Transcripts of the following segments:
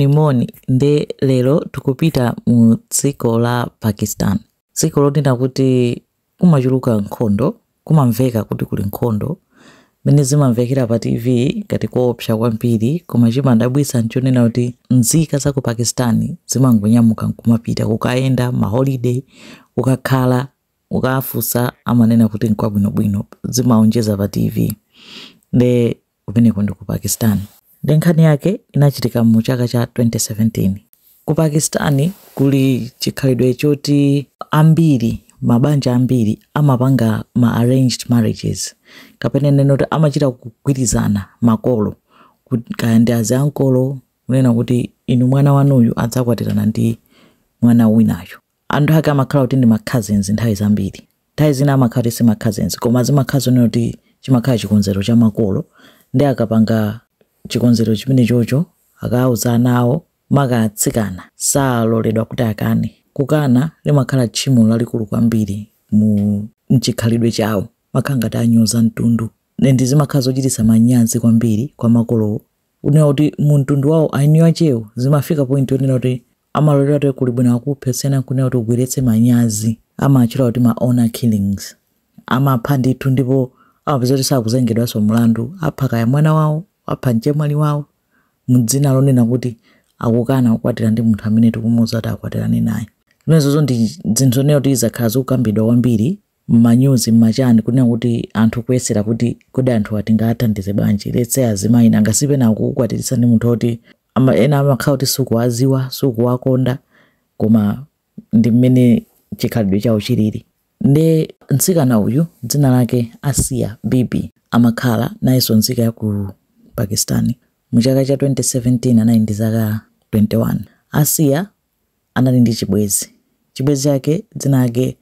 Moni moni, nde lero tikupita mu dziko la Pakistan, dziko lonena kuti kumachuluka nkhondo, kumamveka kuti kuli nkhondo mmene zimamvekera pa TV ngati koopsa kwambiri. Koma chimadabwitsa nchonena kuti nzika za ku Pakistan zimangonyamuka nkumapita kukayenda ma holiday, kukakhala. Ukafunsa amanena kuti nkwabwinobwino, zimaonjeza pa TV. Nde kumeneko ndi ku Pakistan. Ndi nkhani yake inachitika mu chaka cha 2017. Ku Pakistan kuli chikhalidwe choti ambiri, mabanja ambiri amapanga ma arranged marriages, kapena nene kuti amachita kugwirizana makolo, kaya ndi aziankolo, kunena kuti inu mwana wanuyu adzakwatirana ndi mwana winayo. Anthu ake amakhala kuti ndi ma cousins nthawi zambiri, nthawi zina amakhala kuti si ma cousins, koma zimakhala zonena kuti chimakhala chikonzero cha makolo. Ndi akapanga chikonzero chimene chocho, akauza ana awo, maka atsikana saloledwa kuti akane. Kukana limakhala tchimo lalikulu kwambiri mu mchikhalidwe chawo, makhala ngati anyoza mtundu, ndi zimakhala zochititsa manyazi kwambiri kwa makolowo kunena kuti mu mtundu wawo aini wachewo zimafika point yonena kuti amaloledwa kuti kuli bwino akuphe kusiyana kunena kuti ugweretse manyazi. Amatchula kuti ma honor killings. Amapha ndithu, ndipo amapeza kuti sakuzengedwanso mlandu. Apha kaya mwana wawo, apha mchemwali wawo mudzina lonena kuti akukana kukwatira ndi munthu amene tikumuwuza kuti akwatirane naye. Zimenezozo ndi zinthu zonena kuti zakhala zikukambidwa kwambiri mmanyuzi, mmachani, kunena kuti anthu kuyesera kuti kodi anthu atingathandize bwanji? Let's say azimayi, nanga sipena akukukwatiritsa ndi munthu oti ena amakhala kuti sukuwaziwa, sukuwakonda, koma ndi mmene chikhalidwe chawo chilili. Nde mtsikana uyu dzina lake Asiya Bibi, amakhala nayenso nzika ya ku Pakistan. Mu chaka cha 2017 anali ndi zaka 21. Asiya anali ndi chibwenzi, chibwenzi chake dzina lake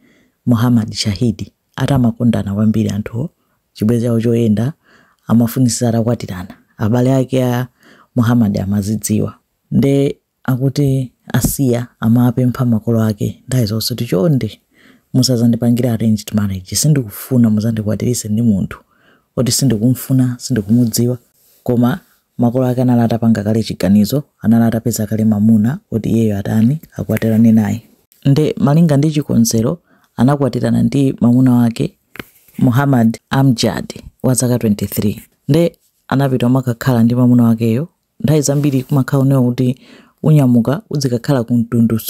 Muhammad Shahidi. Ati amakondana kwambiri anthuwo, chibwenzi chawo choyenda, amafunisisa atakwatirana. Abale ake a Muhammad amazidziwa. Nde akuti Asiya amapempha makolo ake nthawi zonse kuti chonde musazandipangire arranged marriage, sindikufuna muzandikwatirise ndi munthu oti sindikumfuna, sindikumudziwa. Koma makolo ake anali atapanga kale chiganizo, anali atapeza kale mamuna oti iyeyo atani, akwatirane naye. Nde malinga ndi chikonzero anakwatirana ndi mamuna wake Muhammad Amjad wa zaka 23. Nde anapita makakhala ndi mamuna wakeyo. Nthawi zambiri kumakhala unewa kuti unyamuka uzikakhala ku mtundu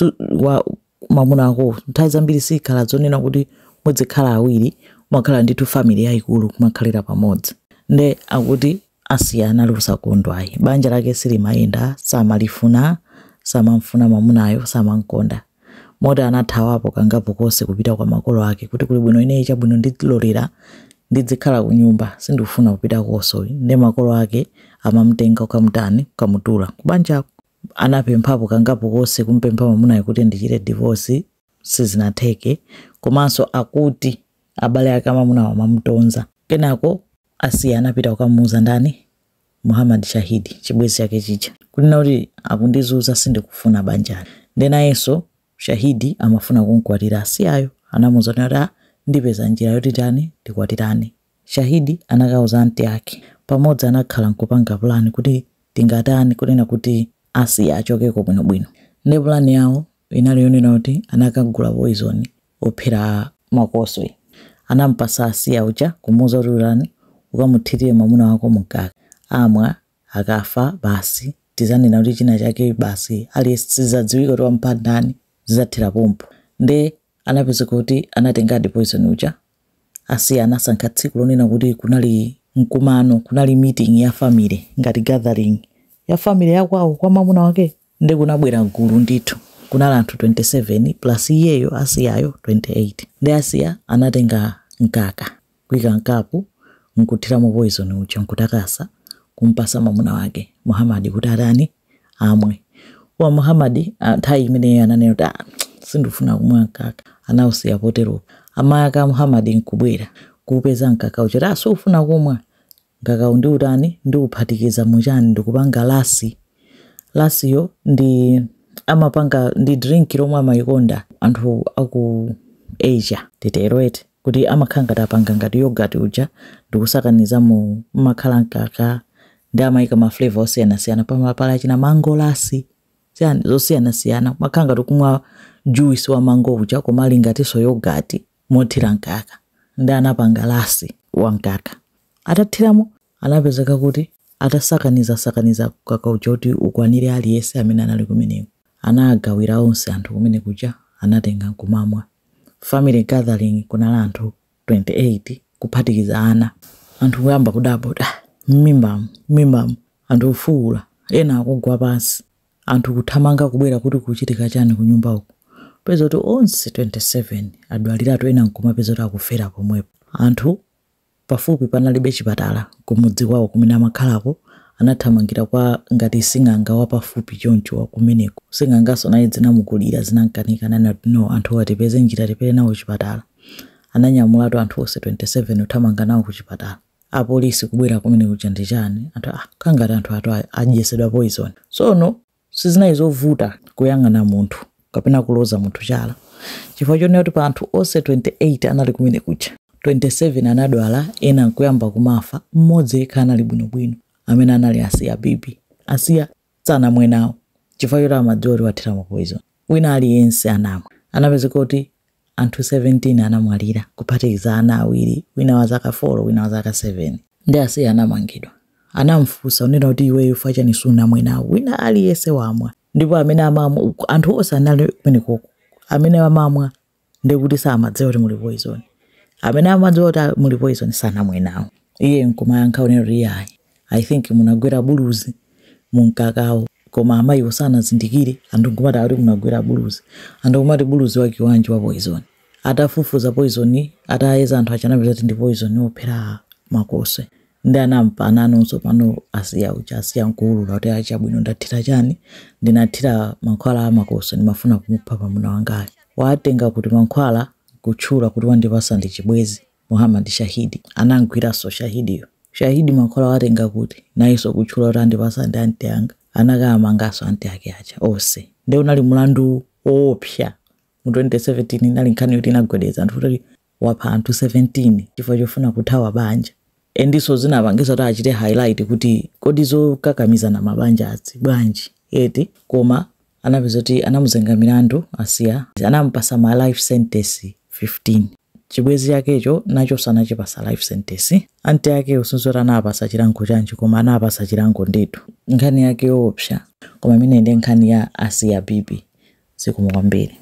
wa mamuna wako. Nthawi zambiri sikhala zonena kuti muzikhala awiri, umakhala ndithu family yayikulu kumakhalira pamodzi. Nde akuti Asiya anali kusakondwa ayi, banja lake silimayenda, samalifuna, samamfuna mamunayo, samamkonda, moti anathawapo kangapo konse kupita kwa makolo ake kuti kuli bwino ineyi, chabwino ndilolera ndizikhala ku nyumba, sindikufuna kupita koso. Nde makolo ake amamutenga kukamutani, kukamutula kubanjako. Anapemphapo kangapo konse kumpempha mamunayo kuti ndichite divorce, sizinatheke. Komanso akuti abale ake amamunawo amamutonza. Kenako Asiya anapita kukamuuza ndani? Muhammad Shahidi, chibwenzi chake chija, kunena kuti akundizunza, sindikufuna banjali. Nde nayenso Shahidi amafuna kumkwatira Asiyayo, anamuuza kuti "Ah, ndipeza njira yoti tani, tikwatirane." Shahidi anakauza anti ake. Pamodzi anakhala nkupanga plan kuti tingatani kunena kuti Asiya achokeko bwinobwino. Nde plan yawo inali yonena kuti anakagula poison ophera makoswe, anampasa Asiya uja, kumuuza kuti utani, ukamuthirire mwamuna wako mkaka, amwa, akafa basi tizanena kuti china chake basi, aliyense sizadziwika kuti wampha ndani, zizathera pompo. Nde anapezeka kuti anatengadi poison uja. Asiya anasankha tsiku lonena kuti kunali mkumano, kunali meeting ya family, ngati gathering ya family yakwawo kwa mwamuna wake. Nde kunabwera gulu ndithu, kunali anthu 27 plus iyeyo Asiyayo, 28. Ndi Asiya anatenga mkaka, kuyika mkapu, nkuthiramo poison uja, nkutakasa, kumpasa mwamuna wake Muhammad kuti atani, amwe. Koma Muhammad nthawi imeneyo ananena kuti ah, sindifuna kumwa mkaka, anawusiya poteropo. Amayi ake a Muhammad nkubwera kupeza mkaka uja kuti ah, sufuna kumwa mkakawu, ndi utani, ndiuphatikiza muchani, ndikupanga lassi. Lassiyo ndi amapanga ndi drink lomwe amayikonda anthu aku Asia, titero eti, kuti amakhala ngati apanga ngati yogurt uja ndikusakaniza mu mmakhala mkaka, ndi amayika ma flavor osiyanasiyana, pamapala china mango lassi. Chani zosiyanasiyana, kumakhala ngati kumwa juice wa mango uja koma ali ngatinso yogurt mothira mkaka. Ndi anapanga lassi wa mkaka. Atathiramo anapezeka kuti atasakaniza mkaka uja kuti ukwanire aliyense amene anali kumeneko. Anagawira onse anthu kumene kuja, anatenga nkumamwa. Family gathering kunali anthu 28 kuphatikiza ana. Anthu kuyamba kudabwa kuti m'mimbamu, m'mimbamu, anthu kufuwula, ena akugwa pansi. Anthu kuthamanga kubwera kuti kuchitika chani ku nyumba uku. Peza kuti onse 27 adwaliratu, ena nkumapeza kuti akufera pomwepo. Anthu pafupi panalibe chipatala kumudzi kwawo kumene amakhalako, anathamangira kwa ngati sing'anga wapafupi choncho wa kumeneko. Sing'anganso naye zinamukulira, zinamkanika, ananena kuti no, anthu atipeze njira tipite nawo chipatala. Ananyamulatu anthu onse 27 kuthamanga nawo ku chipatala. Apolisi kubwera kumene kuja ndi chani, anthu kangati anthu atu adyesedwa poison. Tsono sizinali zovuta kuyang'ana munthu kapena kuloza munthu chala, chifukwa chonena kuti pa anthu onse 28 anali kumene kuja, 27 anadwala, ena nkuyamba kumafa, mmodzi yekha anali bwinobwino amene anali Asiya Bibi. Asiya sanamwe nawo chifukwa choti amadziwa kuti wathiramo poison. Wina aliyense anamwa. Anapezeka kuti anthu 17 anamwalira kuphatikiza ana awiri, wina wa zaka 4, wina wa zaka 7. Ndi Asiya anamangidwa. Anamfunsa unena kuti iweyo chifukwa chani sunamwe nawo, wina aliyense wamwa. Ndipo amene amamwa, anthu onse anali kumenekoko, amene amamwa ndikuti samadziwa kuti muli poison, amene amadziwa kuti muli poison sanamwe nawo. Iye nkumayankha unena kuti iyayi, I think munagwera buluzi mumkakawo, koma amayiwo sanazindikire. Anthu nkumati akuti munagwera buluzi, anthu nkumati buluzi wake wanji wa poison. Atafufuza poison, atayeza anthu aja anapeza kuti ndi poison yophera makoswe. Ndi anampana anonso pano Asiya uja. Asiya nkuwulula kuti achabwino, ndathira chani, ndinathira mankhwala a makoswe, ndimafuna kumupha pamuna wangayo. Watenga kuti mankhwala, kutchula kuti wandipasa ndi chibwezi Muhammad Shahidi. Anamgwiranso Shahidiyo. Shahidi mankhwala watenga kuti, nayenso kutchula kuti andipasa ndi anti anga. Anakamanganso anti ake aja onse. Ndi unali mlandu woopsa mu 2017. Inali nkhani yoti inagwedeza anthu kuti wapha anthu 17 chifukwa chofuna kuthawa banja. Endiso zinapangisa kuti achite highlight kuti kodi zokakamizana mabanja azi bwanji eti. Koma anapeza kuti anamuzenga milandu Asiya, anampasa ma life sentence 15. Chibwezi chakecho nacho sanachipasa life sentence. Anti ake usunzoti anapasa chilango chanji, koma anapasa chilango ndithu. Nkhani yake yoopsa, koma imene ndi nkhani ya Asiya Bibi. Zikomo kwambiri.